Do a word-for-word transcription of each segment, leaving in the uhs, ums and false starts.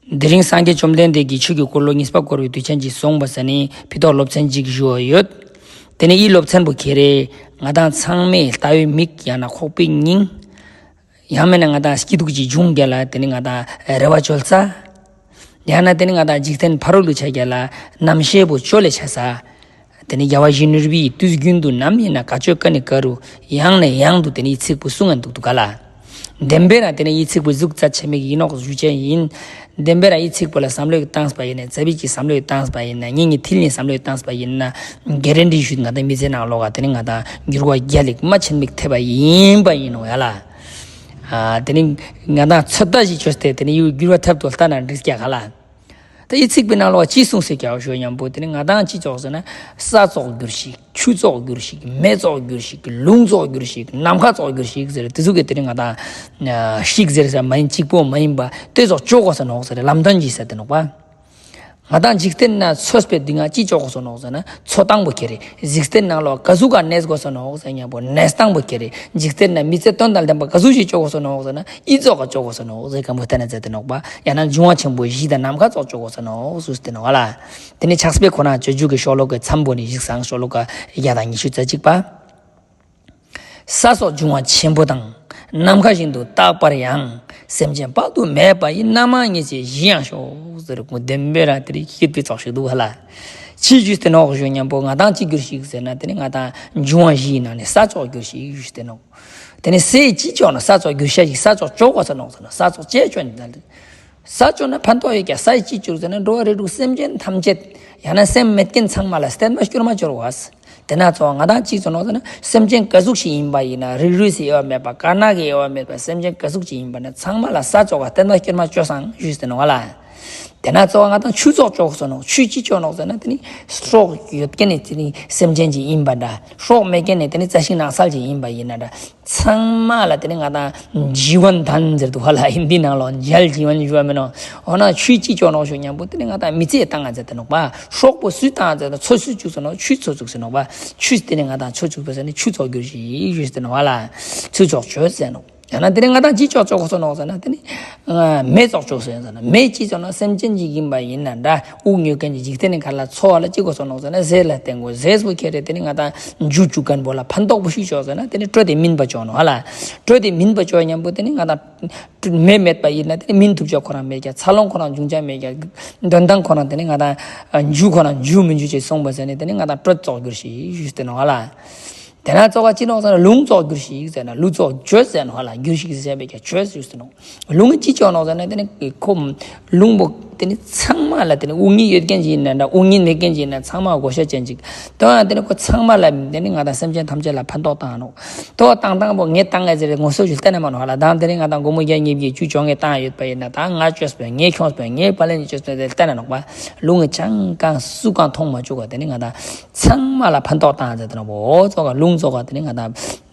དེ་རིང་སངས་རྒྱས་བཅོམ་ལྡན་འདས་ཀྱིས་ཆོས་ཀྱི་འཁོར་ལོ་གཉིས་པ་བསྐོར་བའི་དུས་ཆེན་གྱིས་བཟུང་བ་ཟེར་ནས་ཕི་ཏོག་སློབ་ཚན་གཅིག་ཞུ་བ་ཡོད། དེ་ནས་ཨི་སློབ་ཚན་པོ་ཁེ་རེ། ང་དང་ཚང་མས་ལྟ་བའི་མིག་ཡང་ན་ཁོག་པའི་སྙིང་། ཡང་མིན་ན་ང་དང་སྐྱིད་སྡུག་ཅིག་འབྱུང་རྒྱུ་ལ་དེ་ནི་ང་དང་རེ་བ་བཅོལ་ས། ཡང་ན་དེ་ནི་ང་དང་འཇིག་རྟེན་ཕ་རོལ་ཏུ་ཆ་རྒྱུ་ལ་རྣམ་ཤེས་པོ་བཅོལ་ལས་ཆ་ས། དེ་ནི་རྒྱལ་བ་ཡིད་བཞིན་ནོར་བུའི་དུས་རྒྱུན་དུ་ནམ་ཡིན་ན་ག་ཅོད་ཀ་ནི་ཀ་རུ་ཡང་ནས་ཡང་དུ་དེ་ནི་ཡི་ཚིག་པོ་གསུང་ང་འདུག་འདུག་ག་ལ། བདེན་པས་ན་དེ་ནི་ཡི་ཚིག་པོ་གཟུགས་རྩ་ཆེན་མོའི་ཡིན་ནོག་ཞུ་ཅན་ཡིན། བདེན་པས་ན་ཡི་ཚིག་པོ་ལ་བསམ་བློ་བཏང་པ་ཡིན་ན་རྩ་བའི་ཀྱི་བསམ་བློ་བཏང་པ་ཡིན་ན་ངེད་གཉིས་མཐིལ་ནས་བསམ་བློ་བཏང་པ་ཡིན་ན་གེ་རེན་ཊི་ཞུས་ང་དང་མི་ཚེ་ནང་ལོགས་ཀ་དེ་ནི་ང་དང་འགྱུར་བ་རྒྱལ་ལེགས་མ་ཆེན་མིག་ཐེབས་པ་ཡིན་པ་ཡིན་ནོག་ཡ་ལ། དེ་ནི་ང་དང་ཚོད་ལྟ་ཞིག་བཅོས་ཏེ་དེ་ནི་ཡུ་འགྱུར་བ་ཐེབས་དུ་ལྟ་ན་འགྲིག་ཀྱག་ག་ལ། ད་ཡི་ཚིག་པའི་ནང་ལོགས་ཅི་གསུངས་ཟེར་ཀྱག་ཞུ་སྙམ་པོ་དེ་ནི་ང་དང་ཅི་ཅོག་ཟེར་ན། ས་ཙོག་གྱུར་ཞིག་ཆུ་ཙོག་གྱུར་ཞིག་མེ་ཙོག་གྱུར་ཞིག་རླུང་ཙོག་གྱུར་ཞིག་ནམ་མཁའ་ཙོག་གྱུར་ཞིག་ཟེར་དེ་ཚོ་གི་དེ་ནི་ང་དང་ཞིག་ཟེར་ས་མ་ཡིན་གཅིག་པོ་མ་ཡིན་པ་དེ་ཙོག་ཅོག་གོ་ས་ནོག་ཟེར་ལམ་སྟོན་གྱིས་ཟེར་དེ་ནོག་པ། ང་དང་འཇིག་རྟེན་ན་འཚོ་བའི་དུས་ང་ཅི་ཅོག་གོ་ས་ནོག་ཟེར་ན་འཚོ་སྟངས་པོ་ཁེ་རེ། འཇིག་རྟེན་ནང་ལོགས་ག་ཟུག་ག་གནས་དགོས་ས་ནོག་ཟེར་སྙམ་པོ་གནས་སྟངས་པོ་ཁེ་རེ། འཇིག་རྟེན་ན་མི་ཚེ་དོན་དང་ལྡན་པ་ག་ཟུག་ཞིག་ཅོག་གོ་ས་ནོག་ཟེར་ན་ཨི་ཙོག་ག་ཅོག་གོ་ས་ནོག་ཟེར་སྐམ་པོ་བསྟན་ན་མཛད་དེ་ནོག་པ། ཡང་ན་འབྱུང་བ་ཆེན་པོ་བཞི་དང་ནམ་མཁའ་ཙོག་ཅོག་གོ་ས་ནོག་ཟེར་དེ་ནོག་ལ། དེ་ནི་ཕྱག་དཔེ་ཁོ་ན་སྤྱོད་འཇུག་གི་ཤོ་ལོ་ཀའི་མཚམས་པོ་ནི་ཡིག་ཚང་ཤོ་ལོ་ཀ་བརྒྱ་དང་ཉི་ཤུ་རྩ་གཅིག་པ། ས་སོགས་འབྱུང་བ་ཆེན་པོ་དང་། ནམ་མཁའ་བཞིན་དུ་རྟག་པར་ཡང་། སེམས་ཅན་དཔག་ཏུ་མེད་པ་ཡི། རྣམ་མང་ཉིད་ཀྱི་གཞི་ཡང་ཤོག་ཟེར་གོ་བདེན་པའི་ར་དེ་རིགས་ཤེས་པའི་ཚོགས་ཤིག་འདུག་ཧ་ལ། ཅི་ཞུས་ཏེ་ནོག་ཞུ་སྙམ་པོ་ང་དང་ཅི་གྱུར་ཞིག་ཟེར་ན་དེ་ནི་ང་དང་འབྱུང་བ་བཞིའི་ནང་ནས་ས་ཅོག་གྱུར་ཞིག་ཞུས་ཏེ་ནོག་དེ་ནི་སའི་ཅི་ཅོག་ན་ས་ཅོག་གྱུར་ཤ་ཞིག་ས་ཅོག་ཅོག་གོ་ས་ནོག་ཟེར་ན་ས་ཅོག་ཅེས་ཅོག་ནི་ད་ས་ཅོག་ན་ཕན་ཐོགས་ཡོད་ཀྱང་ས་ཡི་ཅི་ཅོག་ཟེར་ན་འགྲོ་བ་རིགས་དྲུག་སེམས་ཅན་ཐམས་ཅད་ཡང་ན་སེམས་མེད་མཁན་ཚང་མ་ལ་བསྟན་པ་སྐྱོར་མ་སྐྱོར་བ། དེ་ན་ཚོ་ང་དང་ཅི་ཙོག་ནོག་ཟེར་ན་སེམས་ཅན་ག་ཟུག་ཞིག་ཡིན་པ་ཡིན་ན་རིགས་རུས་སུ་དབྱེ་བ་མེད་པ་དཀར་ནག་གི་དབྱེ་བ་མེད་པ་སེམས་ཅན་ག་ཟུག་ཅིག་ཡིན་པ་ན་ཚང་མ་ལ་ས་ཅོག་ག་བསྟན་པ་སྐྱོར་མ་སྐྱོར་སང་ཞུས་ཏེ་ནོག་ལ། དེ་ན་ཚོ་ང་དང་ཆུ་ཙོག་ཅོག་ཟེར་ནོག་ཆུ་ཅི་ཅོག་ནོག་ཟེར་ན་དེ་ནི་སྲོག་ཡོད་མཁན་ནི་དེ་ནི་སེམས་ཅན་ཅིག་ཡིན་པ་འདྲ། སྲོག་མེད་མཁན་ནི་དེ་ནི་རྩྭ་ཤིང་ནགས་ཚལ་ཅིག་ཡིན་པ་ཡིན་ན་འདྲ། ཚང་མ་ལ་དེ་ནི་ང་དང་ཇི་ཝན་དཱན་ཟེར་འདུག་ཧ་ལ་ཧིན་དི་ནང་ལོགས་ཇལ་ཇི་ཝན་ཞུ་བ་མིན་ནོག་འོ་ན་ཆུ་ཅི་ཅོག་ནོག་ཞུ་སྙམ་པོ་དེ་ནི་ང་དང་མི་ཚེ་བཏང་ང་མཛད་དེ་ནོག་པ། སྲོག་པོ་སུས་བཏང་ང་མཛད་དེ་འཚོ་སུས་བཅུག་ཟེར་ནོག་ཆུས་འཚོ་བཅུག་ཟེར་ནོག་པ། ཆུས་དེ་ནི་ང་དང་འཚོ་བཅུག་པ་ཟེར་ནི་ཆུ་ཙོག་གྱུར་ཞིག་ཞུས་ཏེ་ནོག་ཧ་ལ། ཆུ་ཙོག་ཅོག་ཟེར་ནོག་ཡང་ན་དེ་ནི་ང་དང་ཅི་ཅོག་ཅོག་གོ་ས་ནོག་ཟེར་ན་དེ་ནི། མེ་ཙོག་ཅོག་ཟེར་ཟེར་ན་མེ་ཅི་ཙོག་ན་སེམས་ཅན་ཅིག་ཡིན་པ་ཡིན་ན་འདྲ་དབུགས་ཉོ་མཁན་གྱི་འཇིག་རྟེན་ནི་ག་ལ་འཚོ་བ་ལ་ཅི་གོ་ས་ནོག་ཟེར་ན་ཟས་ལ་བརྟེན་དགོས། ཟས་པོ་ཁེ་རེ་དེ་ནི་ང་དང་འཇུ་བཅུག་མཁན་པོ་ལ་ཕན་ཐོགས་པོ་ཞིག་ཅོག་ཟེར་ན་དེ་ནི་དྲོད་དེ་སྨིན་པ་ཅོག་ནོག་ཧ་ལ། དྲོད་དེ་སྨིན་པ་ཅོག་སྙམ་པོ་དེ་ནི་ང་དང་མེ་མེད་པ་ཡིན་ན་དེ་ནི་སྨིན་ཐུབ་ཅོག་ཁོ་རང་མེད་ཀྱང་འཚར་ལོངས་ཁོ་རང་འབྱུང་ཅོག་མེད་ཀྱང་འདོན་སྟངས་ཁོ་རང་དེ་ནི་ང་དང་འཇུ་ཁོ་རང་འཇུ་མི་འཇུ་ཅེས་གསུངས་པ་ཟེར་ནི་དེ་ནི་ང་དང་དྲོད་ཙོག་གྱུར་ཞིག་ཞུས་ཏེ་ནོག་ཧ་ལ། དེ་ན་ཙོག་ག་ཅི་ནོག་ཟེར་ན་རླུང་ཙོག་གྱུར་ཞིག་ཟེར་ན་རླུང་ཙོག་གྱུར་ཟེར་ནོག་ཧ་ལ། གྱུར་ཞིག་ཟེར་བའི་ཀྱང་གྱུར་ཞུས་ཏེ་ནོག་རླུང་གི་ཅི་ཅོག་ནོག་ཟེར་ན་དེ་ནི་ཁོ་རླུང་པོ་དེ་ནི་ཚང་མ་ལ་དེ་ནི་དབུགས་ཉིད་ཡོད་མཁན་ཅིག་ཡིན་ན་འདྲ་དབུགས་ཉིད་མེད་མཁན་ཅིག་ཡིན་ན་ཚང་མ་བགོ་བཤའ་ཅན་ཅིག་དོན་ཡང་དེ་ནི་ཁོ་ཚང་མ་ལ་དེ་ནི་ང་དང་སེམས་ཅན་ཐམས་ཅད་ལ་ཕན་ཐོགས་བཏང་ནོག་དོ་བཏང་བཏང་པོ་ངས་བཏང་ངས་ཟེར་ངོ་སོ་ཞིག་བསྟན་ན་མ་ནོག་ཧ་ལ། དང་དེ་ནི་ང་དང་སྒོར་མོ་བརྒྱ་ཉིས་བརྒྱ་བཅུ་བཅོ་ལྔ་བཏང་ཡོད་པ་ཡིན་ན་ད་ང་བཅོས་པས་ངས་ཁྱོངས་པས་ངས་པ་ལན་བཅོས་པས་དེ་བསྟན་ན་ནོག་པ། རླུང་གི་ཅང་གང་སུ་གང་མཐོང་མ་བཅུག་པ་དེ་ནི་ང་དང་ཚང་མ་ལ་ཕན་ཐོགས་བཏང་ཟེར་དེ་ནོག་པོ། འོ་ཙོག་ག་རླུང་ཙོག་ག་དེ་ནི་ང་དང་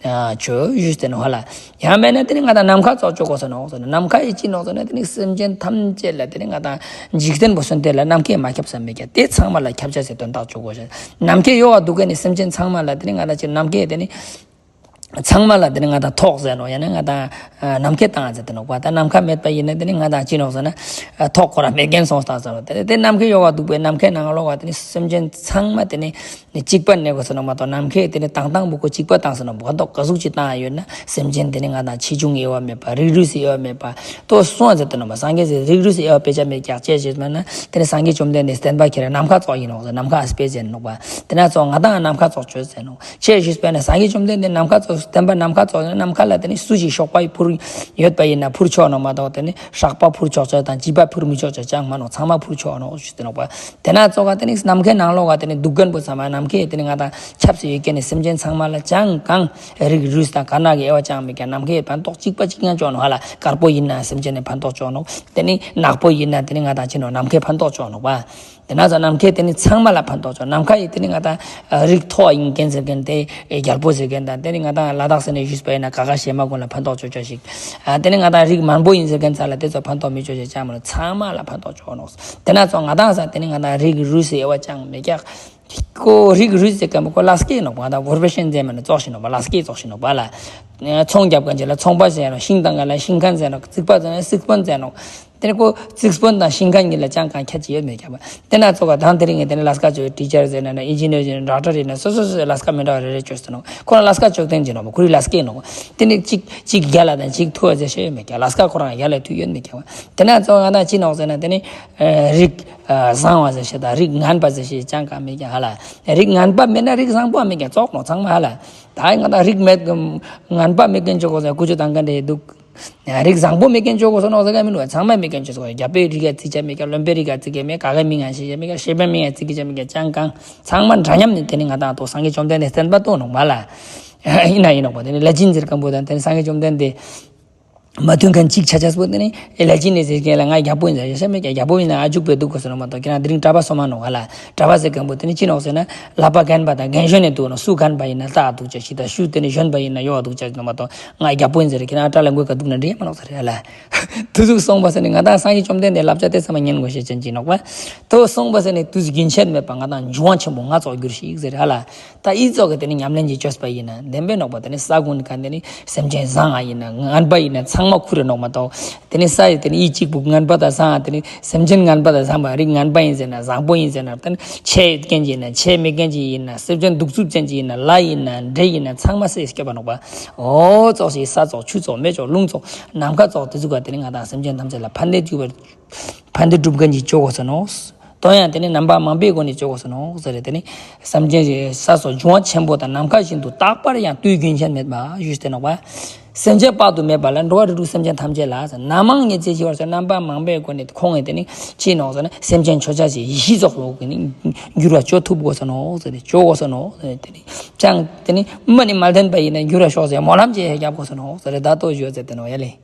ཅོག་ཞུས་ཏེ་ནོག་ཧ་ལ། ཡང་མེད་ན་དེ་ནི་ང་དང་ནམ་མཁའ་ཙོག་ཅོག་གོ་ས་ནོག་ཟེར་ན་ནམ་མཁའ་ཡི་ཅི་ནོག་ཟེར་ན་དེ་ནི་སེམས་ཅན་ཐམས་ཅད་ལ་དེ་ནི་ང་དང་འཇིག་རྟེན་པོ་སོན་ཏེ་ལ་ནམ་མཁས་མ་ཁྱབ་ས་མེད་ཀྱང་དེ་ཚང་མ་ལ་ཁྱབ་ཆ་ཟེར་དོན་དག་ཅོག་གོ་ཤ། ནམ་མཁས་ཡོག་ག་འདུག་ག་ནི་སེམས་ཅན་ཚང་མ་ལ་དེ་ནི་ང་དང་ཅི་ནམ་མཁས་དེ་ནི། ཚང་མ་ལ་དེ་ནི་ང་དང་ཐོག་ཟེར་ནོག་ཡང་ན་ང་དང་ནམ་མཁའི་སྟེང་ཟེར་དེ་ནོག་པ། ད་ནམ་མཁའ་མེད་པ་ཡིན་ན་དེ་ནི་ང་དང་ཅི་ནོག་ཟེར་ན་ཐོག་ཁོ་རང་མེད་མཁན་སོང་སྟངས་ཟེར་ནོག་དེ་དེ་ནམ་མཁའི་ཡོག་ག་འདུག་པའི་ནམ་མཁའི་ནང་ལོགས་ཀ་དེ་ནི་སེམས་ཅན་ཚང་མ་དེ་ནི་གཅིག་པ་གནས་དགོས་ཟེར་ནོག་མ་གཏོགས་ནམ་མཁའི་དེ་ནི་དང་དང་པོ་ཁོ་གཅིག་པ་བཏང་ཟེར་ནོག་མ་གཏོགས་ག་ཟུག་ཅིག་བཏང་ཡོད་ན་སེམས་ཅན་དེ་ནི་ང་དང་ཆེ་ཆུང་དབྱེ་བ་མེད་པ་རིགས་རུས་སུ་དབྱེ་བ་མེད་པ་དོ་སོང་ཟེར་དེ་ནོག་མ། སངས་རྒྱས་སི་རིགས་རུས་སུ་དབྱེ་བ་དཔེ་ཆ་མེད་ཀྱག་ཅེས་བྱས་མ་ན་དེ་ནི་སངས་རྒྱས་བཅོམ་ལྡན་འདས་བསྟན་པ་ཁྱེར་ནམ་མཁའ་ཙོག་ཡིན་ནོག་ཟེར་ནམ་མཁའ་ཨ་སྤེ་ཟེར་ནོག་པ། དེ་ན་ཙོག་ང་དང་ནམ་མཁའ་ཙོག་ཅོག་ཟེར་ནོག་ཅེས་ཞུས་པས་ན་སངས་རྒྱས་བཅོམ་ལྡན་འདས་ནམ་མཁའ་ཙོག་བསྟན་པ་ནམ་མཁའ་ཙོག་ནམ་མཁའ་ལ་དེ་ནི་སུ་ཞིག་གཤོག་པ་འཕུར་ཡོད་པ་ཡིན་ན་འཕུར་ཆོག་ནོག་མ་གཏོགས་དེ་ནི་ཧྲག་པ་འཕུར་ཆོག་ཆོག་དང་བྱིས་པ་འཕུར་མི་ཆོག་ཆོག་ཅང་མ་ནོག་ཚང་མ་འཕུར་ཆོག་ནོག་ཞུས་ཏེ་ནོག་པ། དེ་ན་ཙོག་ག་དེ་ནི་ནམ་མཁའི་ནང་ལོགས་ཀ་དེ་ནི་འདུག་མཁན་པོ་ཚང་མ་ནམ་མཁའི་དེ་ནི་ང་དང་ཆབ་སྲིད་ཡོད་མཁན་ནི་སེམས་ཅན་ཚང་མ་ལ་ཅང་གང་རིགས་རུས་དང་དཀར་ནག་གི་དབྱེ་བ་ཅང་མེད་ཀྱང་ནམ་མཁའི་ཕན་ཐོགས་གཅིག་པ་གཅིག་རྐྱང་ཅོག་ནོག་ཧ་ལ། དཀར་པོ་ཡིན་ན་སེམས་ཅན་ནི་ཕན་ཐོགས་ཅོག་ནོག་དེ་ནི་ནག་པོ་ཡིན་ན་དེ་ནི་ང་དང་ཅི་ནོག་ནམ་མཁའི་ཕན་ཐོགས་ཅོག་ནོག་པ། དེ་ན་ཙོག་ནམ་མཁའི་དེ་ནི་ཚང་མ་ལ་ཕན་ཐོགས་ཅོག་ནམ་མཁའ་ཡི་དེ་ནི་ང་དང་རིགས་མཐོ་བ་ཡིན་མཁན་ཟེར་མཁན་དེ་རྒྱལ་པོ་ཟེར་མཁན་དང་དེ་ནི་ང་དང་ལ་དྭགས་ཟེར་ནས་ཞུས་པ་ཡིན་ན་ག་ག་ཞེ་མ་ཀུན་ལ་ཕན་ཐོགས་ཅོག་ཅོག་ཞིག་ཨ་དེ་ནི་ང་དང་རིགས་དམན་པོ་ཡིན་ཟེར་མཁན་ཚང་ལ་དེ་ཙོག་ཕན་ཐོགས་མི་ཅོག་ཞིག་ཅང་མ་ལ་ཚང་མ་ལ་ཕན་ཐོགས་ཅོག་ནོག་དེ་ན་ཙོག་ང་དང་ས་དེ་ནི་ང་དང་རིགས་རུས་སུ་དབྱེ་བ་ཅང་མེད་ཀྱག་ཁོ་རིགས་རུས་ཟེར་མཁན་པོ་ཁོ་ལ་སྐད་ནོག་པ་དང་བོར་བེ་ཤན་ཟེར་མ་ནི་ཙོག་ཞིག་ནོག་པ་ལ་སྐད་ཙོག་ཞིག་ནོག་པ་ལ། ཚོང་རྒྱབ་མཁན་ཅིག་ལ་ཚོང་པ་ཟེར་ནོག་ཤིང་བཏང་མཁན་ལ་ཤིང་མཁན་ཟེར་ནོག་རྩིག་པ་ཟེར་ན་རྩིག་དཔོན་ཟེར་ནོག་དེ་ནི་ཁོ་རྩིག་དཔོན་དང་ཤིང་མཁན་གཉིས་ལ་ཅང་གང་ཁྱད་ཅི་ཡོད་མེད་ཀྱང་། དེ་ན་ཙོགས་ག་དང་དེ་རིང་ངས་དེ་ནི་ལས་ཀ་བྱོས། ཊི་ཅར་ཟེར་ན་ན་ཨིན་ཇི་ནིར་ཟེར་ན་ཌོག་ཊར་ཡིན་ན་སོ་སོ་སོའི་ལས་ཀ་མི་འདྲ་བ་རེ་རེ་བྱོས་ཟེར་ནོ། ཁོ་རང་ལས་ཀ་བྱོས་སྟངས་ཅི་ནོ་ཁོ་རའི་ལས་ཀའི་ནོ། དེ་ནི་གཅིག་གཅིག་རྒྱལ་ལ་དང་གཅིག་ཐུ་བ་ཟེར་ཤེས་ཡོད་མེད་ཀྱང་། ལས་ཀ་ཁོ་རང་རྒྱལ་ལ་ཐུ་ཡོད་མེད་ཀྱང་། དེ་ན་ཙོགས་ག་ན་ཅི་ནོ་ཟེར་ན་དེ་ནི་རིགས་བཟང་བ་ཟེར་ཤེས་དང་རིགས་ངན་པ་ཟེར་ཤེས་ཅང་གང་མེད་ཀྱང་ཧ་ལ། རིགས་ངན་པ་མེད་ན་རིགས་བཟང་པོ་མེད་ཀྱང་ཙོགས་ནོ་ཚང་མ་ཧ་ལ། ད་ང་ད་རིགས་མེད་ངན་པ་མེད་མཁན་ཅོ་གོ་ཟེར་ཀུ་ཅོ་དང་ག་འདྲ་འདུག་རིགས་བཟང་པོ་མེད་མཁན་ཅོ་གོ་སོ་ནོ་ཟེར་ག་མི་འདུག་ཚང་མ་མེད་མཁན་ཅོ་སོ། རྒྱལ་པོའི་རིགས་ཀ་བརྩི་བྱ་མེད་ཀ། བློན་པོའི་རིགས་ཀ་བརྩི་གི་མེད། ཀ་ག་མི་ང་ཤེས་བྱ་མེད་ཀ། ཤེས་པའི་མི་ང་བརྩི་གི་བྱ་མེད་ཀ། ཅང་གང་ཚང་མ་འདྲ་མཉམ་ནི་དེ་ནི་ང་དང་ཐོག་སངས་རྒྱས་བཅོམ་ལྡན་འདས་བསྟན་པ་གཏོང་ནོ་མ་ལ། ཡིན་ན་ཡིན་ནོ་པ། དེ་ནི་ལ་སྦྱིན་ཟེར་མཁན་པོ་དང་དེ་ནི་སངས་རྒྱས་བཅོམ་ལྡན་འདས་མ་མཐུན་མཁན་གཅིག་ཆ་ཆ་སྤོ་དེ་ནི་ལ་སྦྱིན་ནི་ཟེར་མཁན་ལ་ང་རྒྱལ་པོ་ཡིན་ཟེར་ཤེས་མེད་ཀ། རྒྱལ་པོ་ཡིན་ན་ཨ་འཇུག་པའི་འདུག་གོ་སོ་ནོ་མ་གཏོགས་ཁྱེད་རང་དེ་རིང་གྲྭ་པ་སོ་མ་ནོ་ང་ལ། གྲྭ་པ་ཟེར་མཁན་པོ་དེ་ནི་ཅི་ནོག་ཟེར་ན་ལག་པ་རྒན་པ་དང་རྒན་གཞོན་ནས་འདུག་ནོ། སུ་རྒན་པ་ཡིན་ན་ལྟ་འདུག་ཅག་ཤི་ད་ཤུ་དེ་ནི་གཞོན་པ་ཡིན་ན་གཡོ་འདུག་ཅག་ནོ་མ་གཏོགས་ང་རྒྱལ་པོ་ཡིན་ཟེར་ཁྱེད་རང་ཨ་ཏྲ་ལ་མགོའི་ཀ་འདུག་ན་འདྲི་ཡ་མ་ནོག་ཟེར་ཡ་ལ། དུ་ཟུག་སོང་བ་ཟེར་ནི་ང་དང་སངས་རྒྱས་བཅོམ་ལྡན་འདས་བསླབ་བྱ་དེ་ཚང་མ་ཉན་དགོས་ཤེས་ཅན་ཅི་ནོག་པ། དུ་སོང་བ་ཟེར་ནི་དུ་ཟུག་རྒྱུན་ཆད་མེད་པ་ང་དང་འབྱུང་བ་ཆེན་པོ་ང་ཙོགས་འགྱུར་ཞིག་ཟེར་ཧ་ལ། ད་ཨི་ཙོགས་ཀྱི་དེ་ནི་ཉམས་ལེན་གྱི་བཅོས་པ་ཡིན་ན་བདེན་པའི་ནོག་པ། དེ་ནི་ས་ཀུན་ག་དེ་ནི་སེམས་ཅན་བཟང་ང་ཡིན་ན་ངན་པ་ཡིན་ན་ཚང་མ་ཁུར་རེ་ནོག་མ་གཏོགས། དེ་ནི་ས་ཡི་དེ་ནི་ཨི་གཅིག་པུ་ངན་པ་དང་བཟང་ང་། དེ་ནི་སེམས་ཅན་ངན་པ་དང་བཟང་པ་རིགས་ངན་པ་ཡིན་ཟེར་ན་བཟང་པོ་ཡིན་ཟེར་ན། དེ་ནི་ཆེ་ཡོད་མཁན་གྱི་ཡིན་ན་ཆེ་མེད་མཁན་གྱི་ཡིན་ན། སེམས་ཅན་གདུག་རྩུབ་ཅན་གྱི་ཡིན་ན། ལ་ཡིན་ན་འདྲེ་ཡིན་ན་ཚང་མ་སེ་སྐྱོབ་པ་ནོག་པ། འོ་ཙོགས་ཤིག་ས་ཙོགས་ཆུ་ཙོགས་མེ་ཙོགས་རླུང་ཙོགས་ནམ་མཁའ་ཙོགས་དེ་ཚོ་ག་དེ་ནི་ང་དང་སེམས་ཅན་ཐམས་ཅད་ལ་ཕན་བདེ་བཅུག་པར་ཕན་བདེ་སྒྲུབ་མཁན་གྱི་སྤྱོད་གོ་ས་ནོ། དོན་ཡང་དེ་ནི་རྣམ་པ་མང་པོའི་སྒོ་ནས་སྤྱོད་གོ་ས་ནོ་ཟེར་རེད། དེ་ནི་སེམས་ཅན་ས་སོགས་འབྱུང་བ་ཆེན་པོ་དང་ནམ་མཁའ་བཞིན་དུ་རྟག་པར་ཡང་དུས་རྒྱུན་ཆད་མེད་པ་ཞུས་ཏེ་ནོག་པ། སེམས་ཅན་དཔག་ཏུ་མེད་པ་ལ་འགྲོ་བ་རིགས་དྲུག་སེམས་ཅན་ཐམས་ཅད་ལ་ཟེར། ནམ་མང་ཉེར་འཚེ་ཞི་བར་ཟེར་རྣམ་པ་མང་པོའི་སྒོ་ནས་ཁོང་ངས་དེ་ནི་ཅི་ནོག་ཟེར་ན་སེམས་ཅན་མཆོད་བྱ་ཞིག་ཡེ་ཤེས་ཙོགས་ལོག་གི་ནི་འགྱུར་བ་བཅོ་ཐུབ་གོ་ས་ནོ་ཟེར་ཏེ་བཅོ་གོ་ས་ནོ་ཟེར་ཏེ་ནི་ཅང་དེ་ནི་མ་ནི་མ་ལྡན་པ་ཡིན་ན་འགྱུར་བ་ཤོག་ཟེར་སྨོན་ལམ་ཅིག་རྒྱབ་གོ་ས་ནོ་ཟེར་ད་ལྟོ་ཞུ་ཟེར་ཏེ་ནོ་ཡ་ལེ།